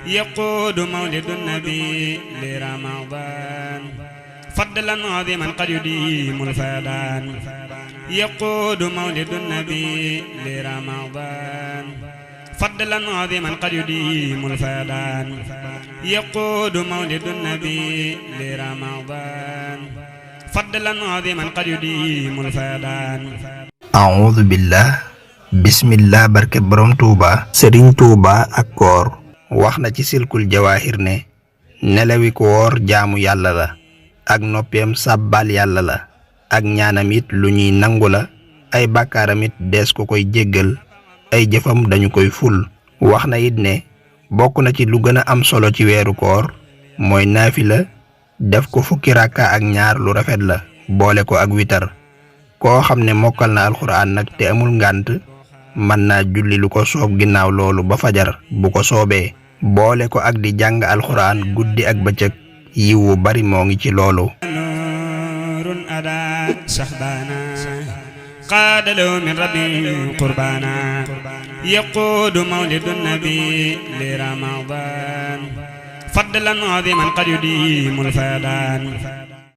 يقود مولد النبي لرمضان فضلا عظيما قد يديم الفيضان يقود مولد النبي لرمضان فضلا عظيما قد يديم الفيضان يقود مولد النبي لرمضان فضلا عظيما قد يديم الفيضان أعوذ بالله بسم الله barke borom Touba Serigne Touba ak koor wax na ci silkul jawaahir ne nelawi koor jaamu yàlla la ak noppeem sàbbal yàlla la ak ñaanam it lu ñuy nangu la ay bàkkaaram it dees ko koy jéggal ay jëfam dañu koy ful wax na it ne bokk na ci lu gën a am solo ci weeru koor mooy naafila def ko fukki rakka ak ñaar lu rafet la boole ko ak witar koo xam ne mokkal na alxuraan nag te amul ngànt mën naa julli lu ko soob ginnaaw loolu ba fajar bu ko soobee boole ko ak di jàng alxuraan guddi ak bëccëg yiw wu bari moo ngi ci loolu نور أدا سحبانا قاد له من ربي قربانا يقود مولد النبي لرمضان فضلا عظيما قد يديم الفيضان